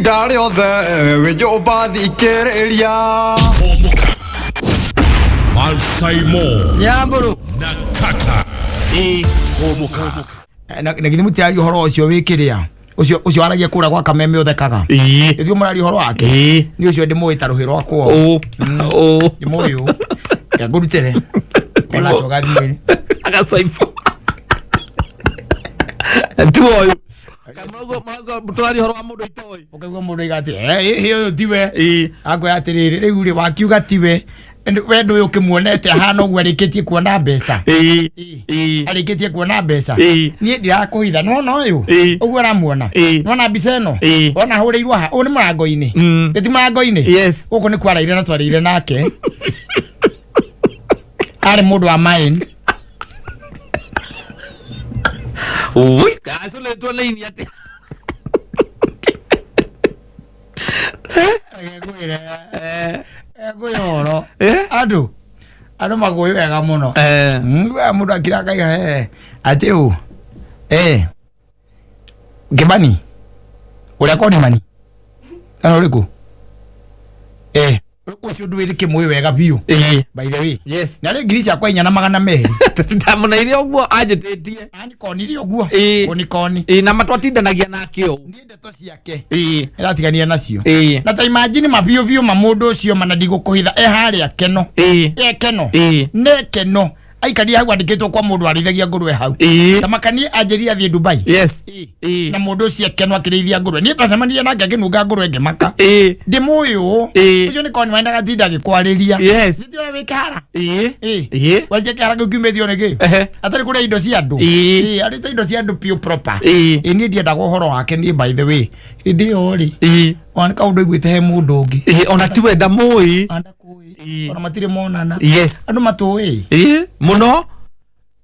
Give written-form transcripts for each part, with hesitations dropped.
Ihinda rĩothe wĩ nyũmba thikĩrĩria. Homoka. Malsaimo Nyamburu. na Kaka. Homoka. Na githĩ mũtiraria ũhoro ũcio wĩ kĩrĩa ũcio aragia kũrĩa gwa kameme ũthekaga? Ĩĩ. Nĩthuĩ mũraria ũhoro wake? Ĩĩ. Nĩ ũcio ndĩmũĩ ta rũhĩ rwakwa. Ũ. Ũ. Ndĩmũĩ ũ reke ngũrutĩre onacoka thiĩ. Agacaibũ. Ti ũyũ. Tũraria ũhoro wa mũndũ itoĩ. Ũkaigua mũndũ aiga atĩ "Eh, ĩ ũyũ tiwe." Ĩĩ. Akwĩra atĩrĩrĩ, rĩu rĩ wakiuga tiwe, we ndũĩ ũkĩmuonete ahana ũguo arĩkĩtie kuona mbeca. Ĩĩ. Ĩĩ. Ĩĩ. Arĩkĩtie kuona mbeca. Ĩĩ. Niĩ ndirakũhitha, nĩwona ũyũ? Ĩĩ. Ũguo ũramuona? Ĩĩ. Nĩwona mbica ĩno? Ĩĩ. Wona hũrĩirwo ha ũyũ nĩ mũrango-inĩ? Ĩ ti mũrango-inĩ? Yes. Gũkũ nĩ kwaraire na twarĩire nake. Arĩ mũndũ wa main. Ui, gacũnĩtwo nĩ ini atĩa? Ngwĩre ngwĩre ũhoro. Andũ magũĩ wega mũno. We mũndũ akira akaiga atĩ ũ Kĩmani ũrĩa konimani kana ũrĩkũ ũcio ndũĩ kĩmũĩ wega biũ. Ĩĩ. By the way, Yes. na rĩ 4200. Ndamũneire ũguo anjĩtĩtie. Anikonire ũguo. Ĩĩ. Ũnikoni. Ĩĩ, na matwatindanagia nake ũũ. Niĩ ndeto ciake Ĩĩ. ĩratiganire nacio. Ĩĩ. Na ta imagine mabiũ biũ ma mũndũ ũcio mana ndigũkũhitha e harĩa keno. Ĩĩ. E keno. Ĩĩ. Ne keno aikarire hau andĩkĩtwo kwa mũndũ arĩithagia ngũrwe hau. Ĩĩ. Ta makanie anjĩrire athiĩ Dubai. Yes. Ĩĩ. Ĩĩ. Na mũndũ ũcio keno akĩrĩithia ngũrwe, niĩ twacemanirie nake akĩnunga ngũrwe ngĩmaka. Ĩĩ. Ndĩmũĩ ũũ. Ĩĩ. Ũcio nĩ koni wendaga tinda agĩkwarĩria. Yes. Nĩtĩ ũrĩa wĩ kĩhara. Ĩĩ. Ĩĩ. Ĩĩ. Wacia kĩhara kĩu kiumĩtio nĩ kĩ? Ehe. Atarĩ kũrĩa indo cia andũ. Ĩĩ. Ĩĩ, arĩte indo cia andũ piũ proper. Ĩĩ. Ĩĩ, niĩ ndiendaga ũhoro wake niĩ, by the way, hĩndĩ ĩyo rĩ, Ĩĩ. ona nĩ kaũndũ aiguĩte he mũndũ ũngĩ. Ĩĩ, ona tiwe ndamũĩ. Ona ndakũĩ. Ĩĩ. Ona matirĩ monana. Yes. Andũ matũĩ. Ĩĩ, mũno.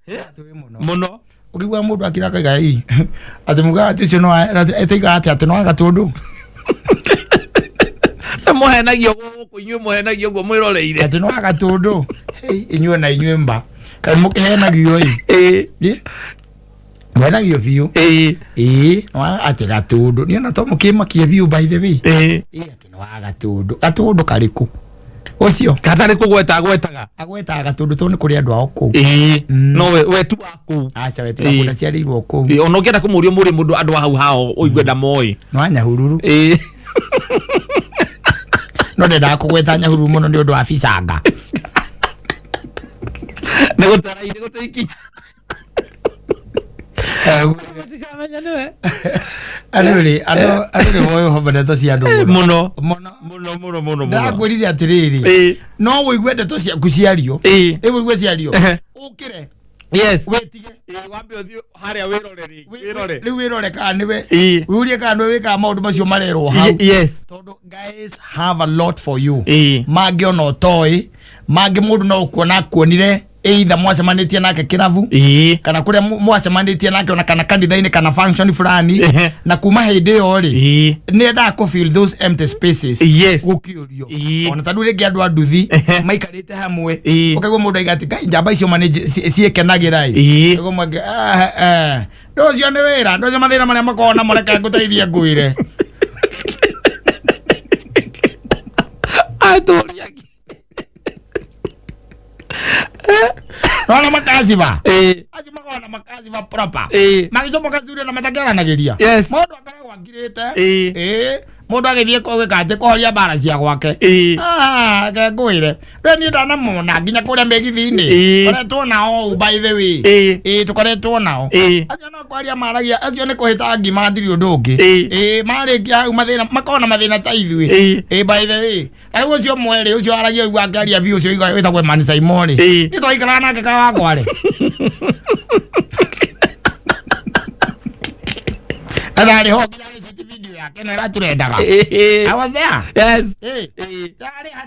Matũĩ mũno. Mũno. Ũkĩigua mũndũ akira akaiga ĩ atĩ muga atĩ ũcio no etiga atĩ atĩ no agatũndũ. Na mũhenagio gũkũ, inyuĩ mũhenagio ũguo mwĩroreire. Atĩ no agatũndũ. Hey, inyuĩ na inyuĩ mba kaĩ mũkĩhenagio ĩ? Ĩĩ. Ĩ? Mũhenagio biũ. Ĩĩ. Ĩĩ no atĩ gatũndũ niĩ ona to mũkĩmakie biũ, by the way. Ĩĩ. Ĩ atĩ no agatũndũ, gatũndũ karĩkũ ũcio? Gatarĩ kũgweta agwetaga. Agwetaga gatũndũ tondũ nĩ kũrĩ andũ ao kũu. Ĩĩ. No we tu wa kũu. Aca we Ĩĩ. tiga ndaciarĩirwo kũu. Ĩĩ, ona ũngĩenda kũmũria mũrĩ mũndũ andũ a hau hao ũigue ndamoĩ. No Nyahururu. Ĩĩ. No ndendaga kũgweta Nyahururu mũno nĩ ũndũ wa bicanga. Nĩ gũtara irĩ gũtaikinya. Matikamenya nĩwe. Andũ rĩ, andũ nĩ moĩ ũhomba ndeto cia andũ mũno. Mũno. Mũno. Mũno mũno mũno mũno. Ndakwĩrire atĩrĩrĩ, Ĩĩ. no wũigue ndeto ciaku ciario. Ĩĩ. Ĩ wũigue ciario. Ehe. Ũkĩre. Yes. Wĩtige. Ĩĩ, wambe ũthiĩ harĩa wĩrore rĩngĩ, wĩrore. Rĩu wĩrore kana nĩwe. Ĩĩ. Wĩũrie kana nĩwe wĩkaga maũndũ macio marerwo hau. Yes. Tondũ guys have a lot for you. Ĩĩ. Mangĩ ona ũtoĩ, mangĩ mũndũ no ũkuona akuonire either mwacemanĩtie nake kĩrabu Ĩĩ. kana kũrĩa mwacemanĩtie nake ona kana kanitha-inĩ kana function fulani. Ehe. Na kuma hĩndĩ ĩyo rĩ, Ĩĩ. nĩ endaga kũ fill those empty spaces. Yes. Gũkĩũrio. Ĩĩ. Ona tarĩu rĩngĩ andũ a nduthi Ehe. maikarĩte hamwe, Ĩĩ. ũkaigua mũndũ aiga atĩ ngai njamba icio ma nĩ ciĩkenagĩra ĩ. Ĩĩ. Ũkaigua mũndũ "Ah, eh, ndũ ũcio nĩ wĩra, ndũ ũcio mathĩna marĩa makoragwo namo, reke ngũteithie ngwĩre." Atũria. Nona makaziba. Ĩĩ. Acio makoragwo na makaziba proper. Ĩĩ. Magĩcomoka studio na matakĩaranagĩria. Yes. Mũndũ akoragwo akirĩte. Ĩĩ. Ĩĩ. Mũndũ agĩthiĩ gwĩka atĩ kũhoria mbara cia gwake. Ĩĩ. Ah, reke ngwĩre. Rĩu niĩ ndanamona nginya kũrĩa mĩgithi-inĩ. Ĩĩ. Koretwo nao ũũ, by the way. Ĩĩ. Ĩĩ, tũkoretwo nao. Ĩĩ. Acio no kwaria maragia, acio nĩ kũhĩta ngima, hatirĩ ũndũ ũngĩ. Ĩĩ. Ĩĩ, marĩkia hau mathĩna makoragwo na mathĩna ta ithuĩ. Ĩĩ. Ĩĩ, by the way. Rĩu ũcio mwerĩ ũcio aragia ũigua akĩaria biũ ũcio wĩtagwo Emmanuel Simon. Ĩĩ. Nĩ twaikaraga nake Kawangware. Na ndarĩ ho nginya agĩcuti video yake na ĩratũrendaga. Ĩĩ. I was there. Yes. Ĩĩ. Ĩĩ.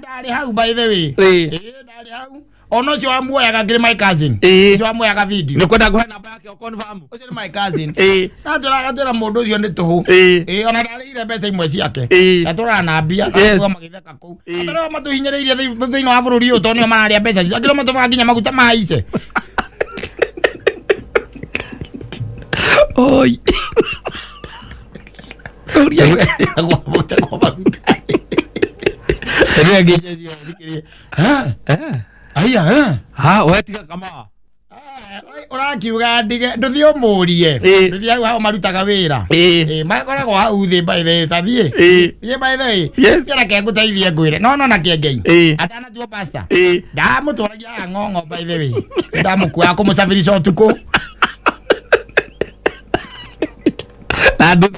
Ndarĩ hau, by the way. Ĩĩ. Ĩĩ, ndarĩ hau. Ona ũcio wamuoyaga ngĩrĩ my cousin. Ĩĩ. Ũcio wamuoyaga video. Nĩ kwenda ngũhe namba yake ũconfirm. Ũcio nĩ my cousin. Ĩĩ. Natwĩra agatwĩra mũndũ ũcio nĩ tũhũ. Ĩĩ. Ĩĩ, ona ndarĩire mbeca imwe ciake. Ĩĩ. Natũraga na mbia. Yes. Na magĩtheka kũu. Ĩĩ. Atũraga matũhinyĩrĩirie thĩinĩ wa bũrũri ũyũ tondũ nĩo mararĩa mbeca citũ. Akĩrĩ matũmaga nginya maguta ma ice. Oi. Kwa maguta. Rĩu angĩnjĩra thikĩrĩria. Aya, eh. Ha, we tiga kama. Ũrakiuga ndige ndũthiĩ ũmũrie. Ĩĩ. Ndũthiĩ hau hao marutaga wĩra. Ĩĩ. Ĩĩ, makoragwo hau thĩ by the way, ta thiĩ. Ĩĩ. Thiĩ by the way. Yes. Thiĩ reke ngũteithie ngwĩre. No no na kĩengei. Ĩĩ. Atanatuo pastor. Ĩĩ. Ndamũtwaragia haha ng'ong'o by the way. Ndamũkuaga kũmũcabirisha ũtukũ. Na ndũ.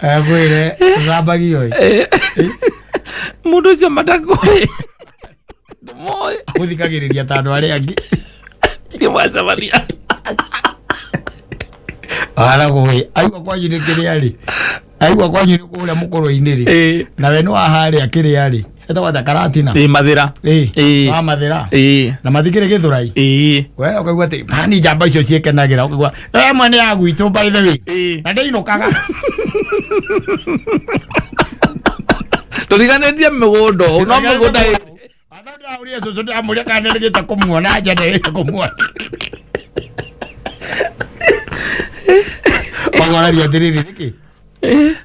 Ngwĩre ũthambagio ĩ. Mũndũ ũcio matakũĩ. Ndũmoĩ. Gũthikagĩrĩria ta andũ arĩa angĩ. Ti mwacemania. Aragũĩ. Aigua kwanyu nĩ kĩrĩa rĩ. Aigua kwanyu nĩ kũrĩa mũkũrũ-inĩ rĩ. Ĩĩ. Nawe nĩ wa harĩa kĩrĩa rĩ. Etagwo atĩa Karatina. Ĩĩ mathĩra. Ĩĩ. Ĩĩ. Wa mathĩra. Ĩĩ. Na mathikĩrĩ gĩthũrai. Ĩĩ. We ũkaigua atĩ hani njamba icio ciĩkenagĩra ũkaigua ĩmwe nĩ ya gwitũ by the way. Ĩĩ. Na ndĩinũkaga. Tũriganĩtie mĩgũnda ũũ, no mĩgũnda ĩ. Watho ndĩraũria cũcũ ndĩramũria kana nĩrĩgĩte kũmuona nja nderĩgĩte kũmuona. Magoraria atĩrĩrĩ nĩkĩ?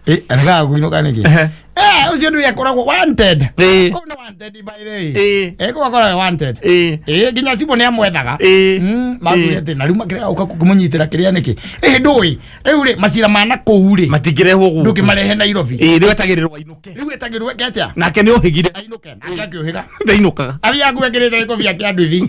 Ĩ, arekaga kũinũka nĩkĩ? Eh, ũcio nĩwe akoragwo wanted. Ĩĩ. Kũu nĩ wanted by the way. Ĩĩ. Ĩ, kũu akoragwo wanted. Ĩĩ. Ĩ, nginya cibũ nĩ amwethaga. Ĩĩ. Mathuri atĩ na rĩu makĩrega gũka kũmũnyitĩra kĩrĩa nĩkĩ? Ĩ, ndũĩ. Rĩu rĩ, macira ma na kũu rĩ, Matingĩrehwo gũkũ. ndũngĩmarehe Nairobi. Ĩĩ, rĩu etagĩrĩrwo ainũke. Rĩu etagĩrwo eke atĩa? Nake nĩ ũhĩgire. Ainũke. Nake akĩũhĩga. Ndainũkaga. Athiaga gwekĩrĩte gĩkobia kĩa nduthi.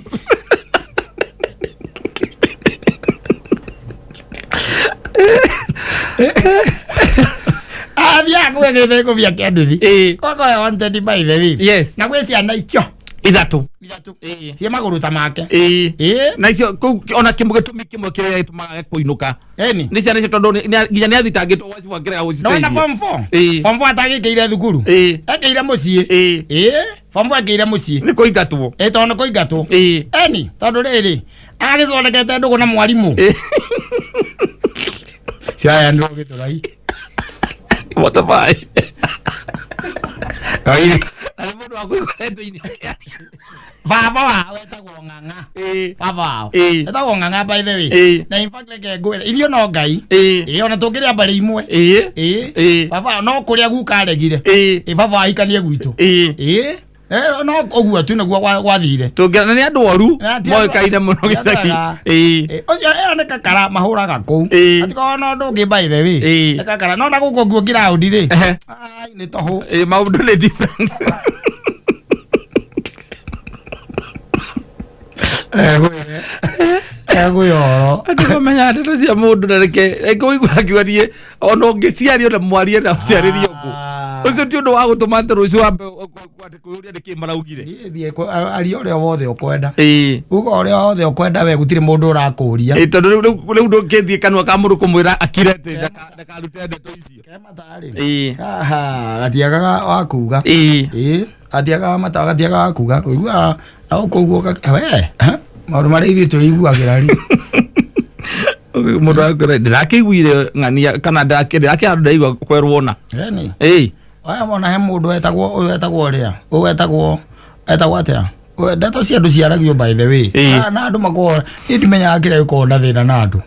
Athiaga gwekĩrĩte gĩkobia kĩa nduthi. Ĩĩ. Koko wanted by the way. Yes. Na gwĩ ciana icio Ithatũ. ithatũ Ĩĩ. ciĩ magũrũ ta make. Ĩĩ. Ĩĩ. Na icio kũu ona kĩmwe gĩtũmi kĩmwe kĩrĩa gĩtũmaga age kũinũka. Ĩni. Nĩ ciana icio tondũ nginya nĩ athitangĩtwo gwa cibũ akĩrega No wena gũciteithia. form 4. Ĩĩ. Form 4 atagĩkĩire thukuru. Ĩĩ. Ekĩire mũciĩ. Ĩĩ. Ĩĩ. Form 4 ekĩire mũciĩ. Nĩ kũingatwo. Ĩ tondũ nĩ kũingatwo. Ĩĩ. Eni tondũ rĩrĩ agĩthondekete ndũgũ na mwarimũ. Ĩĩ. Ciraheanirwo gĩtũrai. Motorbike. Oire. Na nĩ mũndũ wa kũigua rendo-inĩ akĩaria. Baba wao etagwo Ng'ang'a. Ĩĩ. Baba wao. Ĩĩ. Etagwo Ng'ang'a by the way. Ĩĩ. Na in fact reke ngwĩre irio no Ngai. Ĩĩ. Ĩĩ ona tũngĩrĩa mbarĩ imwe. Ĩĩ. Ĩĩ. Ĩĩ. Baba wao no kũrĩa guka aregire. Ĩĩ. Ĩĩ baba ahikanie gwitũ. Ĩĩ. Ĩĩ. No ũguo tu nĩguo gwathire. Tũngĩra na nĩ andũ oru Na ti andũ- moĩkaine mũno ti andũ gĩcagi. ega. Ĩĩ. Ĩĩ, ũcio ĩyo nĩ kakara mahũraga kũu. Ĩĩ. Atikorwo no ũndũ ũngĩ by the way. Ĩĩ. Nĩ kakara no na gũkũ nguo ngiraũndi rĩ. Ehe. Ai nĩ tũhũ. Ĩĩ, maũndũ nĩ different. Egwĩre. Egwĩoro. Andũ mamenya ndeto cia mũndũ na reke ũigua akiuga niĩ ona ũngĩciario na mwarie na ũciarĩrie ũkũ. Ũcio ti ũndũ wa gũtũma atĩ rũciũ wambe atĩ kwĩyũria nĩkĩ maraugire. Niĩ thiĩ aria ũrĩa wothe ũkwenda. Ĩĩ. Uga ũrĩa wothe ũkwenda we gũtirĩ mũndũ ũrakũria. Ĩĩ, tondũ rĩu ndũngĩthiĩ kanua ka mũndũ kũmwĩra akire atĩ ndakarute ndeto icio. Kematarĩ. Ĩĩ. Aha, gatiagaga wa kuga. Ĩĩ. Ĩĩ, gatiagaga mata gatiagaga wa kuga. Ũiguaga na gũkũ ũguo we, maũndũ marĩa ithuĩ tũiguagĩra rĩ. Mũndũ akwĩra ndĩrakĩiguire ng'ania kana ndĩrakĩhandũ ndaigua kwerwo na. Ĩni. Ĩĩ. Aya mona he mũndũ etagwo ũyũ etagwo ũrĩa. Ũyũ etagwo etagwo atĩa? Ũyũ, Ndeto cia andũ ciaragio by the way. Ĩĩ. Na andũ makoragwo niĩ ndimenyaga kĩrĩa gĩkoragwo na thĩna na andũ.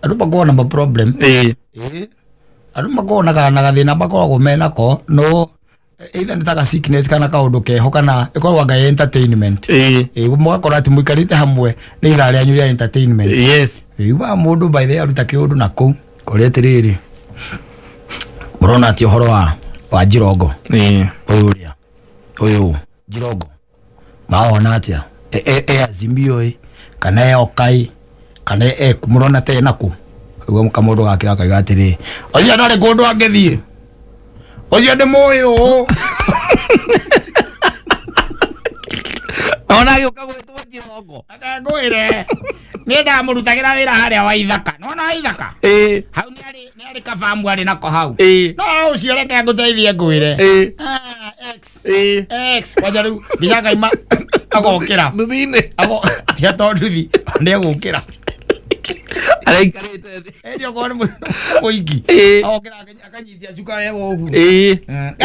Andũ makoragwo na ma problem. Ĩĩ. Ĩĩ. Andũ makoragwo na gathĩna makoragwo menako no either nĩ ta ga sickness kana kaũndũ keho kana ĩkoragwo anga entertainment. Ĩĩ. Ĩĩ mũgakora atĩ mũikarĩte hamwe nĩ ithaa rĩanyu rĩa entertainment. Yes. Ũiguaga mũndũ by the way aruta kĩũndũ na kũu kũrĩa atĩrĩrĩ mũrona atĩ ũhoro wa Njirongo Ĩĩ. ũyũ ũrĩa ũyũ Njirongo maona atĩa e Azimio ĩ kana e Okai kana e kũ mũrona ta ena kũ ũguo kamũndũ gakĩra akauga atĩrĩ ũcio ndarĩ kũndũ angĩthiĩ ũcio ndĩ mũĩ ũũ Ona agĩũka gwĩtwo Njirongo. Ngwĩre niĩ ndamũrutagĩra wĩra harĩa wa Ithaka nĩwona wa Ithaka Ĩĩ. hau nĩ arĩ kabamu arĩ nako hau Ĩĩ. no ũcio reke ngũteithie ngwĩre Ĩĩ. X Ĩĩ. X kwanja rĩu nginya akaima agokĩra Nduthi-inĩ. Tia to nduthi nĩ egũkĩra Araikarĩte thĩ. ĩndĩ okorwo nĩ mũingĩ Ĩĩ. agokĩra akanyitia cuka wega ũguo Ĩĩ.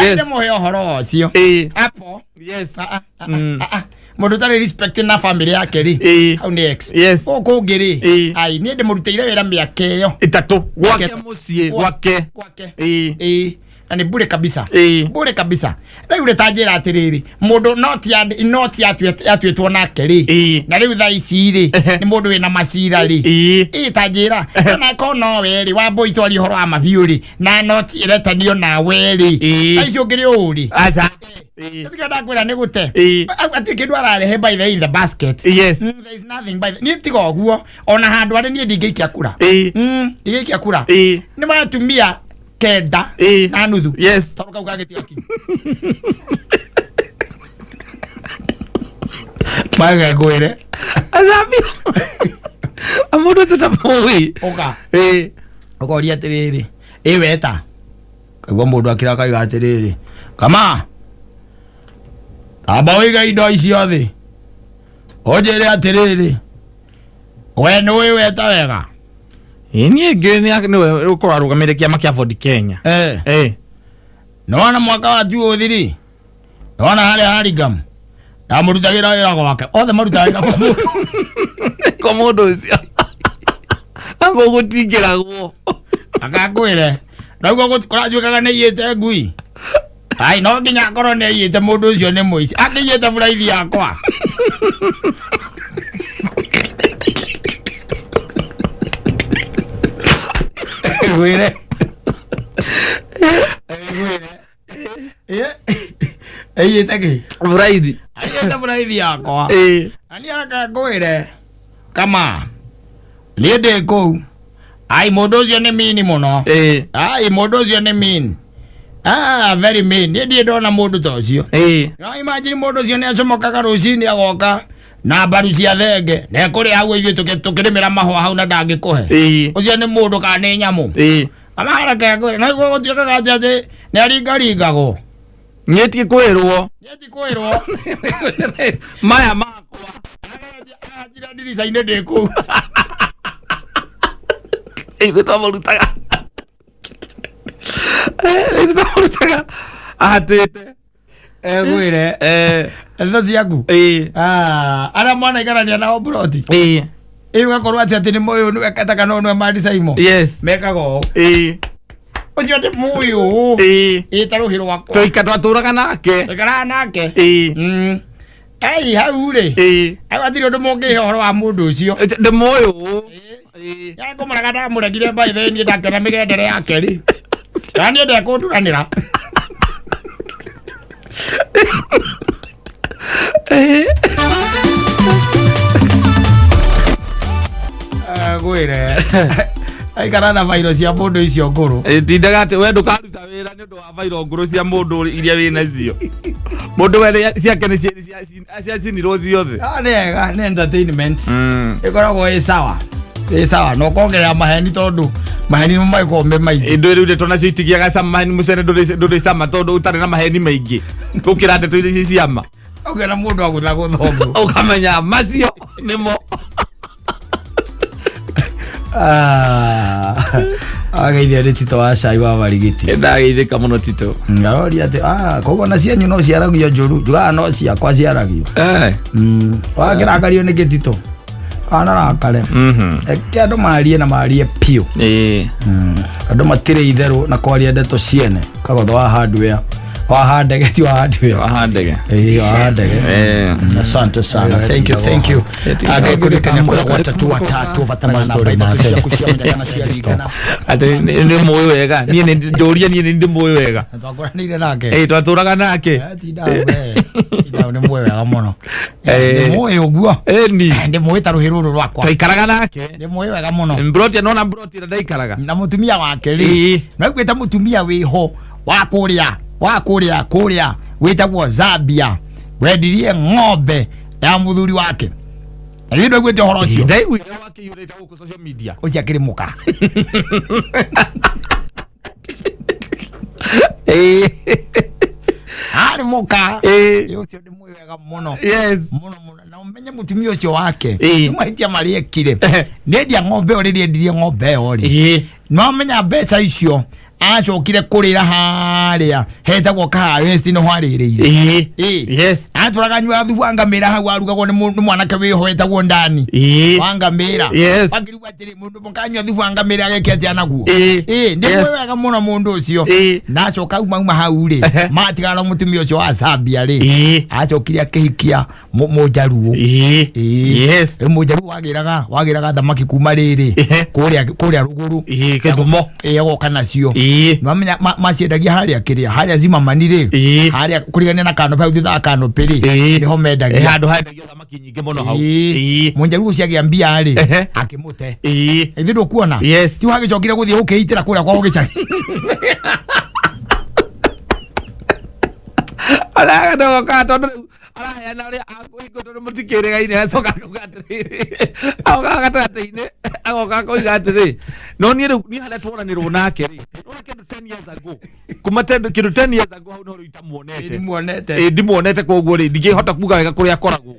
Yes. Mũhe ũhoro ũcio Ĩĩ. apo Yes. Mũndũ ũtarĩ respect na family yake rĩ, Ĩĩ. hau nĩ ex. Yes. Gũkũ kũngĩ rĩ, Ĩĩ. ai, niĩ ndĩmũrutĩire wĩra mĩaka ĩyo. Ĩtatũ gwake Gwake. mũciĩ gwake. Gwake. Ĩĩ. Ĩĩ. Na nĩ bure kabisa. Ĩĩ. Bure kabisa. Rĩu rĩ, ta njĩra atĩrĩrĩ, mũndũ noti atuĩtwo nake rĩ, Ĩĩ. na rĩu thaa ici rĩ, nĩ mũndũ wĩna macira rĩ. Ĩĩ. Ĩ, ta njĩra ona ko nowe rĩ, wambũi twaria ũhoro wa mabiũ rĩ, na noti ĩretanio nawe rĩ, Ĩĩ. thaa ici ũngĩrĩ ũũ rĩ, Aca. Ĩĩ. tiga ndakwĩra nĩ gũte. Ĩĩ. Atirĩ kĩndũ ararehe by the in the basket. Yes. There is nothing by the, niĩ tiga ũguo ona handũ arĩ niĩ ndingĩikia kura. Ĩĩ. Ndingĩikia kura. Ĩĩ. Nĩ matumia 9 Ĩĩ. na nuthu. Yes. Tondũ kau gagĩtiga kinyi. Maga ngwĩre. Aca biũ. Mũndũ tũtamũĩ. Ũka. Ĩĩ. Ũkoria atĩrĩrĩ, ĩ weta kaigua mũndũ akĩra akaiga atĩrĩrĩ, kama amba ũige indo icio thĩ, ũnjĩre atĩrĩrĩ, we nĩũĩ weta wega? Ĩĩ, niĩ ngĩ nĩwe ũkorwo arũgamĩrĩire kĩama kĩa Ford Kenya. Eh. Ĩĩ. Nĩwona mwaka wa 2003, nĩwona harĩa Harigam ndamũrutagĩra wĩra gwake, othe marutaga wĩra kwa mũndũ. Kwa mũndũ ũcio anga gũtingĩragwo. Akakwĩre naguo kũratuĩkaga nĩ aiyĩte ngui. Ai, no nginya akorwo nĩ aiyĩte, mũndũ ũcio nĩ mũici akĩiyĩte buraithi yakwa. Ngwĩre. Ngwĩre. Aiyĩte kĩ? Buraithi. Aiyĩte buraithi yakwa. Ĩĩ. Na niĩ reke ngwĩre, kama niĩ ndĩ kũu, ai, mũndũ ũcio nĩ mini mũno. Ĩĩ. Ai, mũndũ ũcio nĩ mean. Ah, very mean. Niĩ ndirĩ ndona mũndũ ta ũcio. Ĩĩ. No imagine mũndũ ũcio nĩ acomokaga rũcinĩ agoka na mbaru cia thenge na ekũrĩa hau ithuĩ tũkĩrĩmĩra mahũa hau na ndangĩkũhe. Ĩĩ. Ũcio nĩ mũndũ kana nĩ nyamũ? Ĩĩ. Amaharake ngwĩre, na guo gũtuĩkaga atĩ atĩ nĩ aringaringagwo. Niĩ ti kwĩrwo. Niĩ ti kwĩrwo. Maya makwa. Njira ndirica-inĩ ndĩ kũu. Ithuĩ twamũrutaga. Ithuĩ twamũrutaga ahatĩte. Ngwĩre. Ndeto ciaku. Ĩĩ. Ah, arĩa mwanaikarania nao mburoti. Ĩĩ. Ĩ, ũgakorwo atĩ atĩ nĩ mũyũ nĩwe kata kana ũyũ nĩwe mandicaimo. Yes. Mekaga ũũ. Ĩĩ. Ũcio ndĩ mũĩ ũũ. Ĩĩ. Ĩ, ta rũhĩ rwakwa. Twaika twatũraga nake. Twaikaraga nake. Ĩĩ. Ei, hau rĩ. Ĩĩ. Hau hatirĩ ũndũ mũngĩhe ũhoro wa mũndũ ũcio. Ndĩ mũĩ ũũ. Ĩĩ. Yakũmũraga ndamũregire by the way, niĩ ndakĩona mĩgendere yake rĩ. Na niĩ ndekũnduranĩra. Ngwĩre. Aikara na bairo cia mũndũ icio ngũrũ. Ĩ, tindaga atĩ we ndũkaruta wĩra nĩ ũndũ wa bairo ngũrũ cia mũndũ iria wĩ nacio. Mũndũ we ciake nĩ ciacinirwo ciothe. Ah, nĩ wega, nĩ entertainment. Ĩkoragwo ĩ sawa. Ĩ sawa, na ũkongerera maheni tondũ maheni nĩmo magĩkoragwo me maingĩ. Indo rĩu ndeto nacio itigiaga cama, mũcere ndũrĩ cama tondũ ũtarĩ na maheni maingĩ gũkĩra ndeto iria ci ciama. Ũkĩona mũndũ agũthagũtha ũguo. Ũkamenya macio nĩmo. Ageithia nĩ Tito wa cai wa Marigiti. Ndageithĩka mũno Tito. Ngaroria atĩ, koguo na cianyu no ciaragio njũru, njugaga no ciakwa ciaragio. Wakĩrakario nĩkĩ Tito? Kanarakare. Reke andũ marie na marie piũ. Ĩĩ. Andũ matirĩ itherũ na kwaria ndeto ciene. Kagotho wa hardware. Wa handege ti wa hardware. Wa handege. Ĩĩ, wa handege. Asante sana. Thank you, thank you. Agekuririkania kũrĩa watatu watatu bataraga namba ithatũ ciaku cia mũthenya na cia ringana. Atĩ nĩ mũĩ wega. Niĩ nĩ njũria niĩ nĩ ndĩmũĩ wega. Twakũranĩire nake. Ĩĩ, twatũraga nake. Tinda we. Tinda nĩ mũĩ wega mũno. Nĩ mũĩ ũguo. Ĩni. Ndĩ mũĩ ta rũhĩ rũrũ rwakwa. Twaikaraga nake. Ndĩ mũĩ wega mũno. Mbroti nona mbroti ĩrĩa ndaikaraga. Na mũtumia wake rĩ. No iguĩte mũtumia wĩho wa kũrĩa wa kũrĩa kũrĩa wĩtagwo Zambia wendirie ng'ombe ya mũthuri wake. Na nĩ ndaiguĩte ũhoro ũcio. Ndaiguire wakĩiyũrĩte gũkũ social media. Ũcio akĩrĩ mũka. Arĩ mũka. Ũcio ndĩ mũĩ wega mũno. Yes. Mũno mũno. Na ũmenye mũtumia ũcio wake. Nĩ mahĩtia marĩa ekire. Nĩendia ng'ombe ĩyo rĩrĩa endirie ng'ombe ĩyo rĩ. No amenya mbeca icio Acokire kũrĩra harĩa hetagwo Kahawa nĩho arĩrĩire. Ĩĩ. Yes. Atũraga nyua thubu wa ngamĩra hau, arugagwo nĩ mwanake wĩho wetagwo Ndani. Ĩĩ. Wa ngamĩra. Yes. Wakĩrigwo atĩrĩ, mũndũ mũkanyua thubu wa ngamĩra ageke atĩa naguo? Ĩĩ. Ĩĩ, ndĩ wega mũno mũndũ ũcio. Ĩĩ. Na acoka auma hau rĩ, matigara mũtumia ũcio wa Zambia rĩ, acokire akĩhikia mũnjaruo. Ĩĩ. Ĩĩ. Yes. Rĩu mũnjaruo wagĩraga thamaki kuma rĩrĩ kũrĩa rũgũrũ. Ĩĩ, Gĩthumo. Ĩĩ, agoka nacio. Nwamenya maciendagia harĩa kĩrĩa harĩa Zimamani rĩ, harĩa kũrigania na kanopĩ hau thutha wa kanopĩ rĩ, nĩho mendagia. Handũ handagio thamaki nyingĩ mũno hau. Ĩĩ. Mũnjaruo ũcio agĩa mbia rĩ, akĩmũte. Ithuĩ ndũkuona? Yes. Ti hagĩcokire gũthiĩ gũkĩitĩra kũrĩa kwa gĩcagi. Araga tondũ rĩu araheana ũrĩa akũhingo tondũ mũtikĩrĩgaine, acoka akauga atĩrĩrĩ, agoka gatagatĩ-inĩ, agoka akoiga atĩrĩ, no niĩ rĩu niĩ harĩa tworanĩrwo nake rĩ, nona kĩndũ 10 years ago, kuma kĩndũ 10 years ago, hau nĩho rĩu itamuonete. Ndimuonete. Ĩĩ, ndimuonete, koguo rĩ, ndingĩhota kuga wega kũrĩa akoragwo.